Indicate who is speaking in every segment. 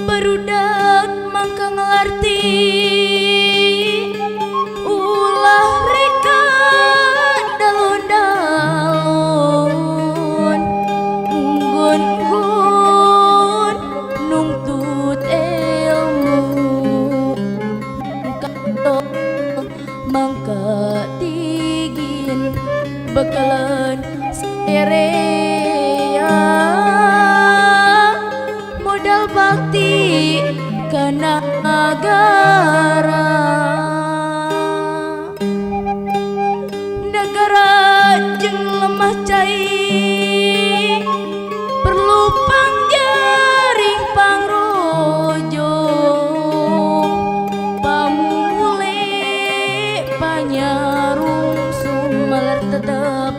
Speaker 1: Barudak mangka ngelarti ulah reka dalon-dalon nggon-nggon nungtut ilmu mangka tigin bakalan serea modal bakti kana negara. Negara jeung lemah cai perlu pangjaring pangrojong pamumule panyarung sumeler tetep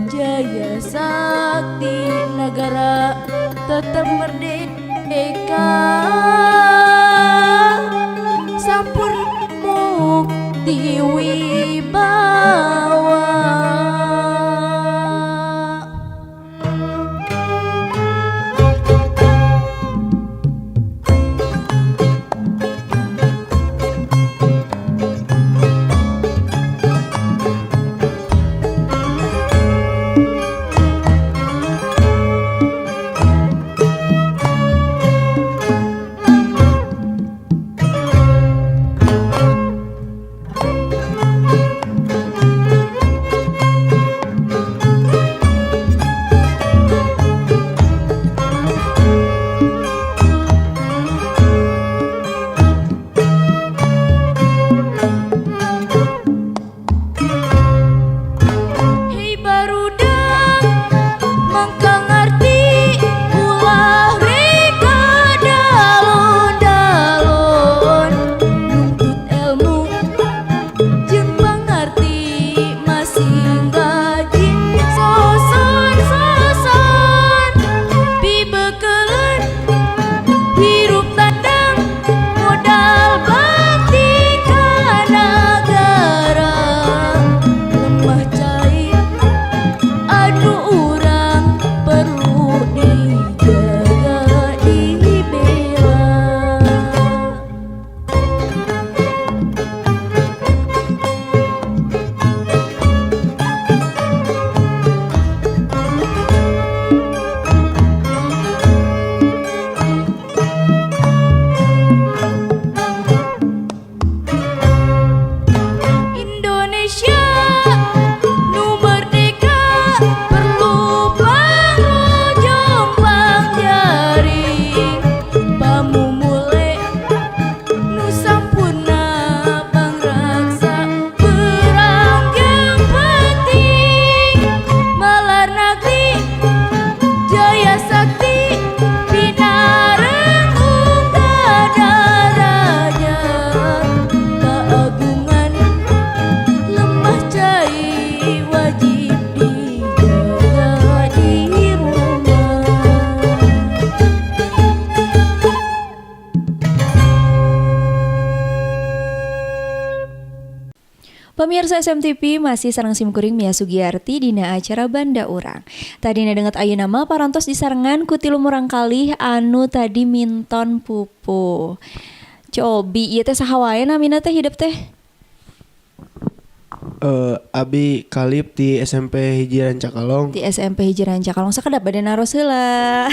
Speaker 1: jaya sakti negara tetep merdeka sampurna mukti wibawa. Hei barudak mangka ngarti ulah reka dalon-dalon nuntut ilmu jeung pangarti masing rajin soson-soson pibekeleun hirup tandang modal bakti ka nagara lemah cai anu urang perlu dijaga dibela. Indonesia nu merdeka perlu pangrojong pangjaring pamumule nu sampurna pangraksa perang jeung penting malar nagri jaya sakti pinarengung kadaranya keagungan lemah cai wajib dijaga di rumah.
Speaker 2: Pemirsa SMTV masih sareng simkuring Mia Sugiarti dina acara Banda Urang. Tadina denget ayeuna mah parantos disarengan ku tilu murangkalih anu tadi minton pupuh. Cobi ieu teh saha wae namina teh hidep teh?
Speaker 3: Abi Kalip di SMP Hiji Rancakalong.
Speaker 2: Di SMP Hiji Rancakalong sakedap bade naros heula.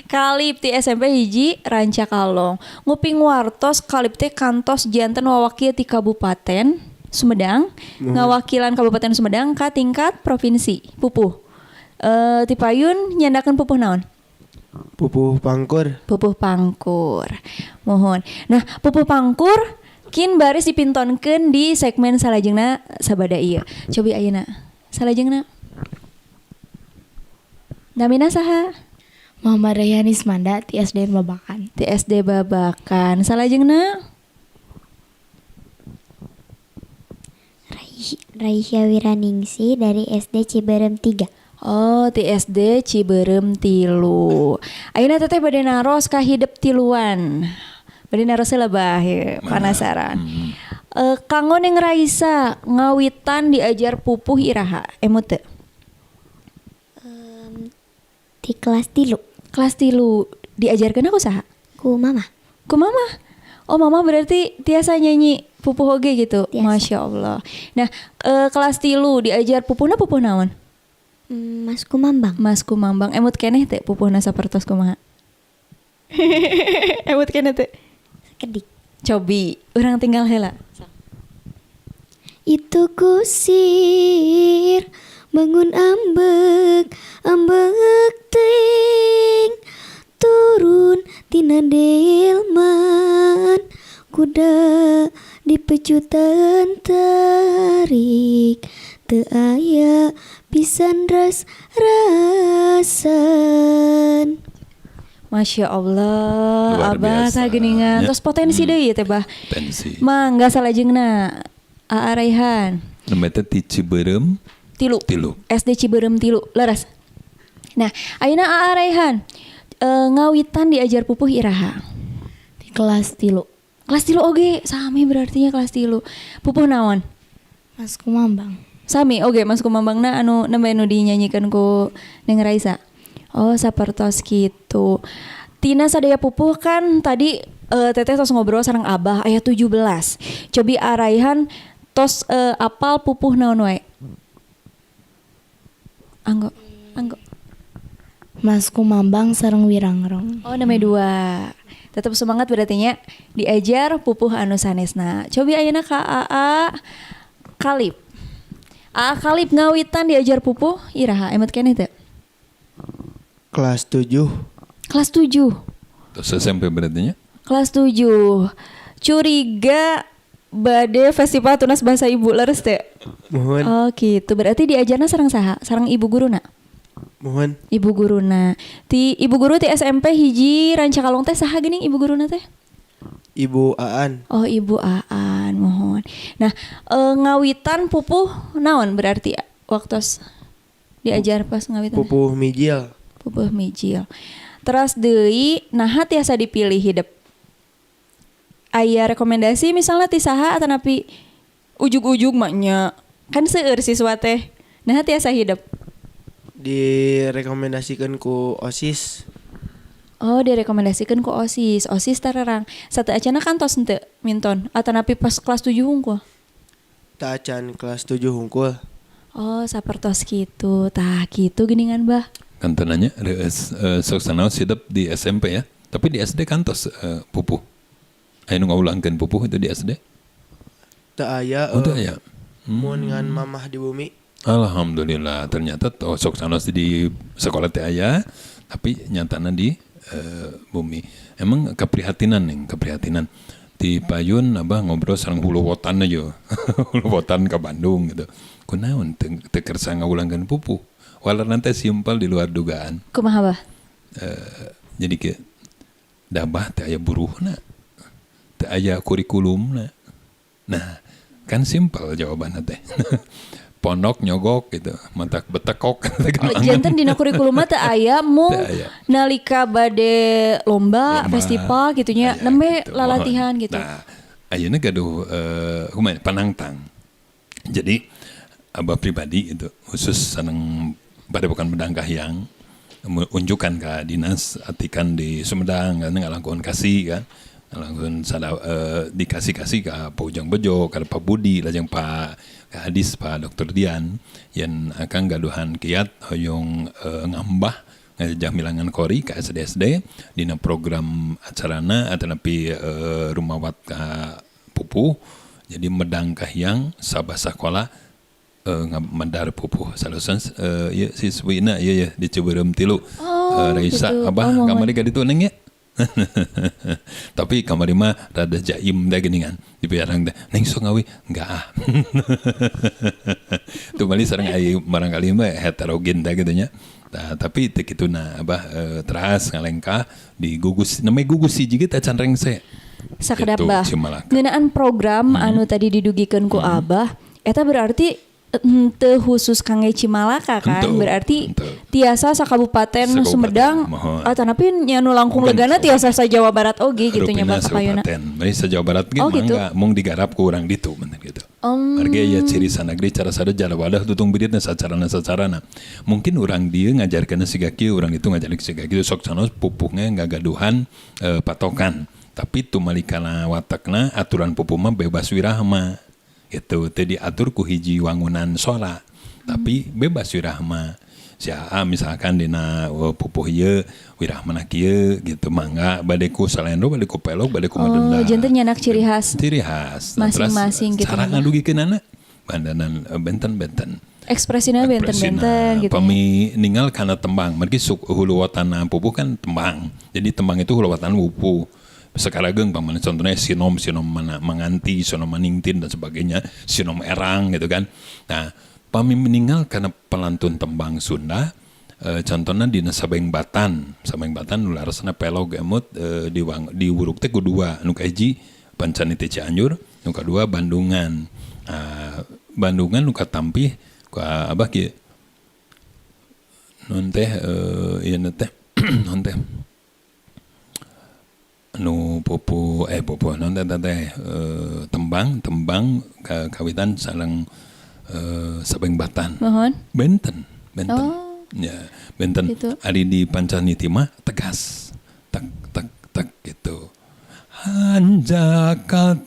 Speaker 2: Kalip di SMP Hiji Rancakalong. Nguping wartos Kalip teh kantos janten wawakil ti Kabupaten Sumedang, ngawakilan Kabupaten Sumedang ka tingkat provinsi. Pupuh. Ti payun nyandakeun pupuh naon?
Speaker 3: Pupuh Pangkur.
Speaker 2: Pupuh Pangkur. Mohon. Nah, Pupuh Pangkur kin baris dipintonkeun di segmen salajengna sabada ieu. Cobi ayeuna. Salajengna. Namina saha?
Speaker 4: Muhammad Rayhan Ismanda ti SDN Babakan.
Speaker 2: Ti SD Babakan. Salajengna?
Speaker 5: Raisya Wiraningsih dari SD Ciberem 3.
Speaker 2: Oh, ti SD Ciberem 3. Ayeuna teteh bade naros ka hidep tiluan. Bade naros heula bah, ye, penasaran. Kanggo Neng Raisa ngawitan diajar pupuh iraha, emut teu?
Speaker 5: Di kelas 3.
Speaker 2: Kelas 3 diajarkeun ku saha?
Speaker 5: Ku mama.
Speaker 2: Ku mama. Oh, mama berarti tiasa nyanyi pupuh oge gitu.
Speaker 5: Tiasa.
Speaker 2: Masya Allah. Nah, kelas 3 diajar pupuhna pupuh naon?
Speaker 5: Mas Kumambang.
Speaker 2: Mas Kumambang. Emut keneh teh pupuhna sapertos kumaha? Emut keneh teh.
Speaker 5: Sakedik.
Speaker 2: Cobi, urang tinggal heula.
Speaker 5: Itu kusir bangun ambek ambek ting turun tina delman kuda dipecutan tarik teu aya pisan ras rasan.
Speaker 2: Masya Allah,
Speaker 6: Luar
Speaker 2: Abah
Speaker 6: biasa.
Speaker 2: sageningan.
Speaker 6: Ya.
Speaker 2: Terus potensi deui teh bah.
Speaker 6: Potensi.
Speaker 2: Mangga salajengna Aa Raihan.
Speaker 6: Nembe teh ti Ciberem
Speaker 2: 3.
Speaker 6: 3.
Speaker 2: SD Ciberem 3, leres. Nah, ayeuna Aa Raihan ngawitan diajar pupuh iraha?
Speaker 4: Di kelas 3.
Speaker 2: Kelas 3 oge, sami berarti nya kelas 3. Pupuh naon?
Speaker 4: Mas Kumambang.
Speaker 2: Sami oge Mas Kumambangna anu nembe nu dinyanyikan ku Neng Raisa. Oh, sapertos kitu. Tina sadaya pupuh kan tadi teteh tos ngobrol sareng Abah aya 17. Cobi Araihan tos apal pupuh naon wae? Anggo, anggo.
Speaker 4: Mas Kumambang sareng Wirangrong.
Speaker 2: Oh, namanya 2. Tetap semangat berarti nya diajar pupuh anu sanesna. Cobi ayeuna ka AA Kalip. AA Kalip ngawitan diajar pupuh iraha emut keneh teu?
Speaker 3: Kelas 7.
Speaker 2: Kelas 7.
Speaker 6: Terus SMP berarti nya?
Speaker 2: Kelas 7. Curiga bade festival tunas bahasa ibu leres teh.
Speaker 3: Mohon.
Speaker 2: Oh gitu. Berarti diajarna sareng saha? Sareng ibu guruna?
Speaker 3: Mohon.
Speaker 2: Ibu guruna. Ti ibu guru ti SMP hiji Rancakalong teh saha geuning ibu guruna teh?
Speaker 3: Ibu Aan.
Speaker 2: Oh, Ibu Aan, mohon. Nah, ngawitan pupuh naon berarti waktu diajar pas ngawitan?
Speaker 3: Pupuh mijil.
Speaker 2: Pupuh mijil. Terus deui naha tiasa dipilih hidep. Aya rekomendasi misalnya ti saha atanapi ujug-ujug maknya kan seueur siswa teh. Naha tiasa hidep.
Speaker 3: Direkomendasikan ku OSIS.
Speaker 2: Oh, direkomendasikan ku OSIS. OSIS tararang. Satu acana kan tos henteu minton atanapi pas kelas 7 hungkul.
Speaker 3: Tak acan kelas 7 hungkul.
Speaker 2: Oh, sapertos kitu. Tah kitu geuningan bah.
Speaker 6: Kan teu nanya reueus sok sanaos hidep di SMP ya. Tapi di SD kantos pupuh. Aya nu ngawulangkeun pupuh itu di SD?
Speaker 3: Teu aya.
Speaker 6: Oh, teu aya.
Speaker 3: Mun ngan mamah di bumi.
Speaker 6: Alhamdulillah, ternyata sok sanaos di sekolah teh aya, tapi nyatana di bumi. Emang keprihatinan nih, keprihatinan. Di payun abah ngobrol sareng hulu wotan aja. Hulu wotan ke Bandung gitu. Kunaon teu kersa ngawulangkeun pupuh. Walau teh simpel di luar dugaan.
Speaker 2: Kumaha bah?
Speaker 6: Jadi ke dabah teh aya buruhna. Teh aya kurikulumna. Nah, kan simpel jawabanna teh. Pondok nyogok gitu, matak betekok.
Speaker 2: Oh, janten dina kurikulum mah teu aya mung nalika bade lomba, festival gitu nya, nembe
Speaker 6: gitu.
Speaker 2: Lalatihan gitu.
Speaker 6: Nah, ayeuna gaduh kumaha panangtang. Jadi abah pribadi itu khusus seneng Padepokan Medang Kahiyang unjukan ke dinas atikan di Sumedang kan ngalangkon kasih kan ngalangkon sada dikasih-kasih ke Pak Ujang Bejo, ke Pak Budi, lajeng Pak Hadis, Pak Dr. Dian yang akan gaduhan kiat hoyong ngambah ngajah milangan kori ke SD-SD dina program acarana atanapi rumawat ka pupuh. Jadi Medang Kahiyang sabah sakola medar pupuh salusan ya siswina ya ya di Ciberem 3.
Speaker 2: Oh,
Speaker 6: Raisa
Speaker 2: gitu.
Speaker 6: Abah
Speaker 2: Oh,
Speaker 6: kamari ka ditu neng ya. Tapi kamari mah rada jaim dah geuningan dipiarang teh neng sok ngawi enggak ah. Tuh bali sareng ai barangkali mah heterogen teh gitu nya. Nah, tapi teu kituna Abah teras ngalengkah di gugus, namanya gugus hiji ge teh can rengse.
Speaker 2: Sakedap,
Speaker 6: Gitu,
Speaker 2: Bah.
Speaker 6: Cimalaka.
Speaker 2: Ngeunaan program anu tadi didugikeun ku Abah, eta berarti henteu khusus kangge Cimalaka kan?
Speaker 6: Henteu,
Speaker 2: Berarti
Speaker 6: henteu.
Speaker 2: tiasa sakabupaten
Speaker 6: Sakabupaten,
Speaker 2: Sumedang
Speaker 6: mohon.
Speaker 2: atanapi nya nu langkung
Speaker 6: Mungkin
Speaker 2: legana
Speaker 6: sakabupaten.
Speaker 2: tiasa sa Jawa Barat oge gitu nya,
Speaker 6: Rupina
Speaker 2: Bah, kapayuna.
Speaker 6: sakabupaten. Bari sa Jawa Barat ge
Speaker 2: Oh, gitu.
Speaker 6: mangga mung digarap ku urang ditu bener gitu. Margi aya ciri sanagri cara sada jala wadah tutung biritna sacarana sacarana. Mungkin urang dieu ngajarkeunna siga kieu, urang itu ngajarkeun siga kieu, sok sanos pupuhnya ngagaduhan patokan. Tapi tumalikana watakna aturan pupuh mah bebas wirahma. Gitu, teu diatur ku hiji wangunan sora, tapi bebas wirahma. Si AA misalkan dina pupuh ieu wirahmana kieu gitu, mangga bade ku salendro, bade ku pelog, bade ku
Speaker 2: Oh,
Speaker 6: madenda.
Speaker 2: janten nyanak ciri khas
Speaker 6: Ciri khas. Nah, terus
Speaker 2: masing-masing gitu,
Speaker 6: cara
Speaker 2: Bah.
Speaker 6: ngadugikeunana bandanan benten-benten.
Speaker 2: Ekspresina benten-benten gitu.
Speaker 6: Pami ninggal karena tembang, mergi huluwatana pupuh kan tembang. Jadi tembang itu huluwatan pupuh. Sekarang pamana contohnya sinom, sinom mana manganti, sinom maningtin dan sebagainya, sinom erang gitu kan. Nah, pami meninggal karena pelantun tembang Sunda, contohnya di Sabeng Batan, Sabeng Batan nu larasna pelog emut di wang, di wuruk teh ku dua, nu kahiji Pancaniti Cianjur, nu kadua Bandungan. Nah, Bandungan nu katampih ku Abah kieu. Nun teh ieu teh nun teh nu pupu pupu non teh teh tembang tembang kawitan sareng Sabeng Batan.
Speaker 2: Mohon.
Speaker 6: Benten, benten.
Speaker 2: Oh.
Speaker 6: Ya, benten.
Speaker 2: Gitu.
Speaker 6: Ari di Pancaniti mah tegas. Tek tek tek gitu. Hanjakal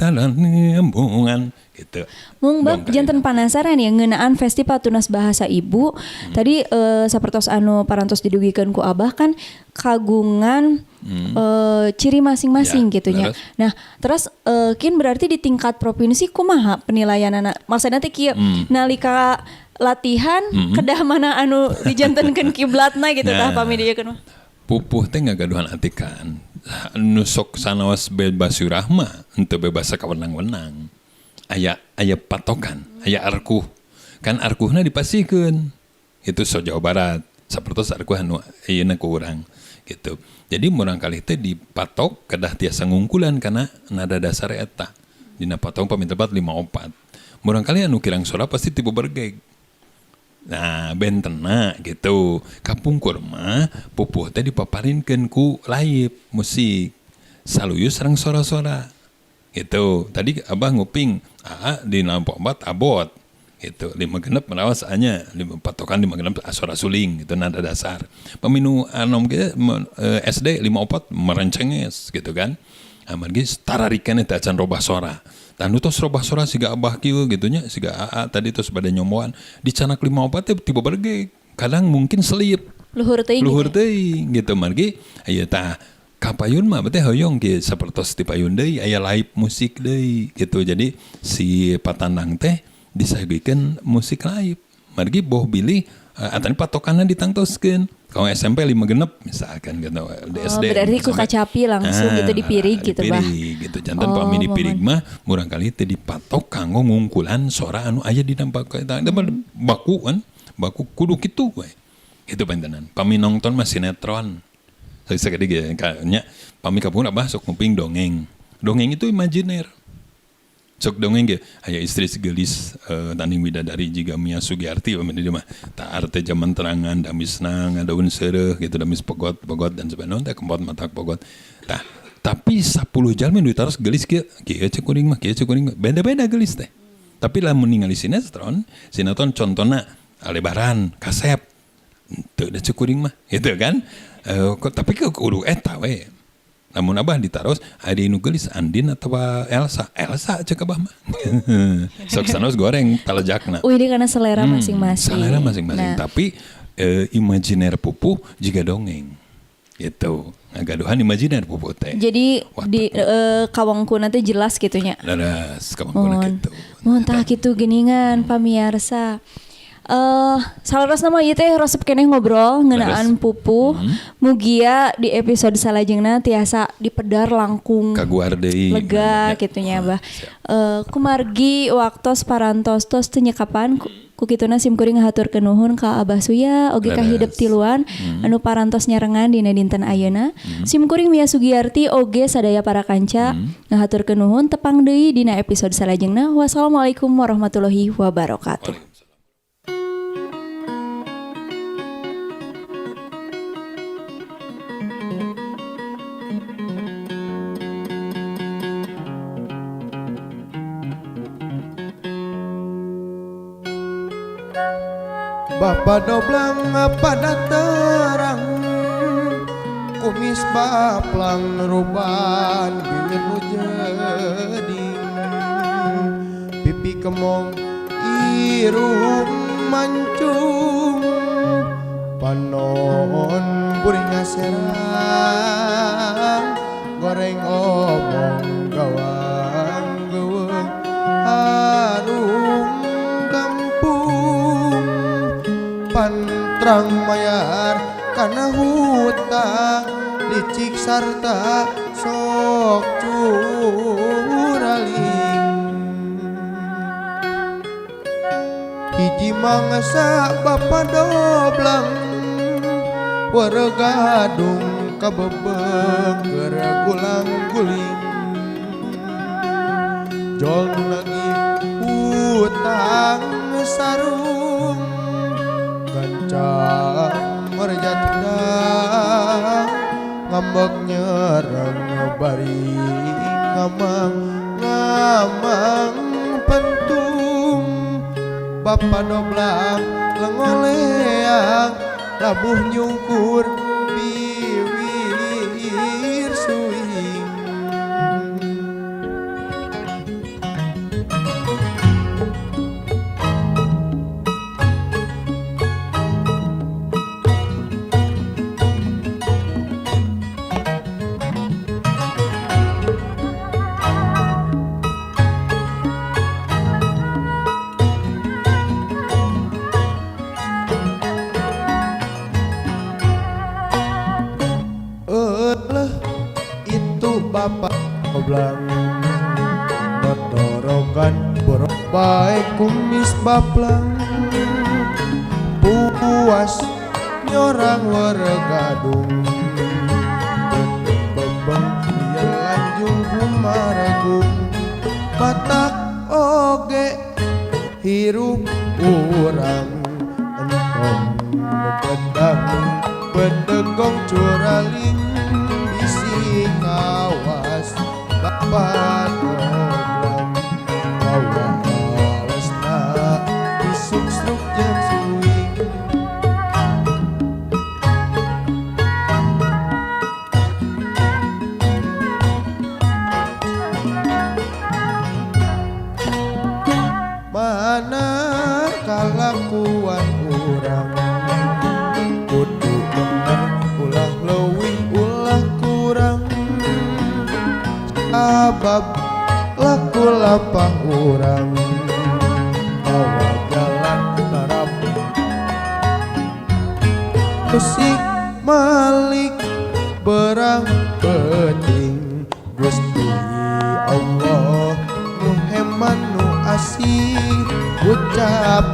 Speaker 6: embungan gitu.
Speaker 2: Mung Bab,
Speaker 6: Dong,
Speaker 2: janten penasaran ya ngeunaan Festival Tunas Bahasa Ibu. Tadi sapertos anu parantos didugikeun ku Abah kan kagungan ciri masing-masing
Speaker 6: Ya,
Speaker 2: gitu nya.
Speaker 6: leres.
Speaker 2: Nah, terus kin berarti di tingkat provinsi kumaha penilaianana? Maksudna teh kieu, nalika latihan kedah mana anu dijantenkeun kiblatna gitu tah
Speaker 6: Nah.
Speaker 2: pami dieukeun mah.
Speaker 6: Pupuh teh ngagaduhan atikan. Nu sok sanaos bebas wirahma, henteu bebas sakawenang-wenang. Aya aya patokan, aya arkuh. Kan arkuhna dipasihkeun. Itu so Jawa Barat. Sapertos arkuh anu ayeuna ku urang gitu. Jadi murangkalih teh dipatok kedah tiasa ngungkulan karena nada dasar eta. Dina patok pami tepat 54. Murangkalih anu kirang sora pasti tipe bergeg. Nah, bentena gitu. Kapungkur mah pupuh teh dipaparinkeun ku live musik. Saluyu sareng sora-sora. Gitu. Tadi Abah nguping, aa di lampu obat abot. Gitu. Lima genep merawas anya, lima patokan lima genep suara suling gitu nada dasar. Paminu anom ge SD lima opat merencenges gitu kan. Amargi tararikan eta acan robah sora. Tah nu tos robah sora siga Abah kieu gitu nya, siga AA tadi tos bade nyomboan dicanak lima opat teh tiba berge. Kadang mungkin selip
Speaker 2: Luhur teuing.
Speaker 6: luhur
Speaker 2: gitu.
Speaker 6: teuing gitu margi aya tah kapayun mah berarti hoyong kieu sapertos di payun deui aya live musik deui gitu. Jadi si patandang teh disagikeun musik live. Margi boh bilih atani patokanna ditangtoskeun. Kalau SMP lima genep misalkan gitu di
Speaker 2: Oh,
Speaker 6: SD
Speaker 2: berarti ku
Speaker 6: SMP.
Speaker 2: kacapi langsung gitu dipirig gitu, Bah.
Speaker 6: Dipirig gitu. Janten
Speaker 2: Oh,
Speaker 6: pami dipirig
Speaker 2: mohon.
Speaker 6: mah murangkalih teh dipatok kanggo ngungkulan sora anu aya di dampak eta. Eta mah baku kan, baku kudu kitu we. Itu pantenan. Pami nonton mah sinetron. Sakedik ge nya pami kapungkur Abah sok nguping dongeng. Dongeng itu imajiner. Sok dongeng ge aya istri segelis tanding widadari jiga Mia Sugiarti pami di mah. Taar teh jaman terangan damisna ngadaun seureuh gitu damis pogot-pogot dan sebagainya teh kempot matak pogot. Tah, tapi 10 jalmi nu ditaros gelis kieu, kieu cek kuring mah, kieu cek kuring mah. Beda-beda gelis teh. Tapi lamun ningali sinetron, sinetron contona Aldebaran, Kasep. Teu da cek kuring mah, gitu kan? Kok, tapi ke kudu eta we. Namun Abah ditaros ada nu geulis Andin atau Elsa? Elsa cek Abah mah. Sok sanos goreng talejakna.
Speaker 2: Wih, ini karena selera masing-masing.
Speaker 6: Selera masing-masing.
Speaker 2: Nah,
Speaker 6: Tapi imajiner pupuh juga dongeng. Gitu. Ngagaduhan imajiner pupuh teh.
Speaker 2: Jadi
Speaker 6: Watak.
Speaker 2: di kawangkuna teh jelas gitu nya.
Speaker 6: Leres kawangkuna
Speaker 2: Mohon.
Speaker 6: gitu.
Speaker 2: Mohon tah kitu geuningan pamiarsa. Salarasna mah ieu teh resep keneh ngobrol ngeunaan
Speaker 6: Leres.
Speaker 2: pupuh. Mugia di episode salajengna tiasa dipedar langkung
Speaker 6: Kaguar deui.
Speaker 2: lega
Speaker 6: Ya.
Speaker 2: gitu nya Abah.
Speaker 6: Siap.
Speaker 2: Kumargi waktos parantos tos teu nyekapan Ku kituna sim kuring ngahaturkeun nuhun ka Abah Suya oge ka Hidep Tiluan anu parantos nyarengan dina dinten ayeuna. Sim kuring Mia Sugiarti oge sadaya para kanca ngahaturkeun nuhun, tepang deui dina episode salajengna. Wassalamualaikum warahmatullahi wabarakatuh.
Speaker 6: Waalaikumsalam.
Speaker 7: Bapak doblang pada terang, kumis baplang ruban bibir nu jeding, pipi kemong irung mancung, panon buring ngaserang, goreng omong gawang geuweung harung kampung, pantrang mayar kana hutang, licik sarta sok curaling. Hiji mangsa Bapa Doblang, weregadung kabebeng keur gulang guling, jol nu nagih hutang sarung, gancang merjat hudang, ngambek nyerang bari ngamang ngamang pentung. Bapa Doblang lengoleang, labuh nyungkur biwir suing. Eleh itu Bapak Doblang, notorogan borok bae kumis baplang, puas nyorang weregadung, bebeng biar lanjung humaregung, batak oge hirup urang, entong bedang bedegong curaling, bisi kawas Bapak Doblang, kawalesna isuk struk jeung suing. Mana kalakuan urang, kudu bener ulah leuwih ulah kurang, sabab laku lapah urang, bawa jalan narap musik malik berang penting. Gusti Allah nu heman nu asih, ucap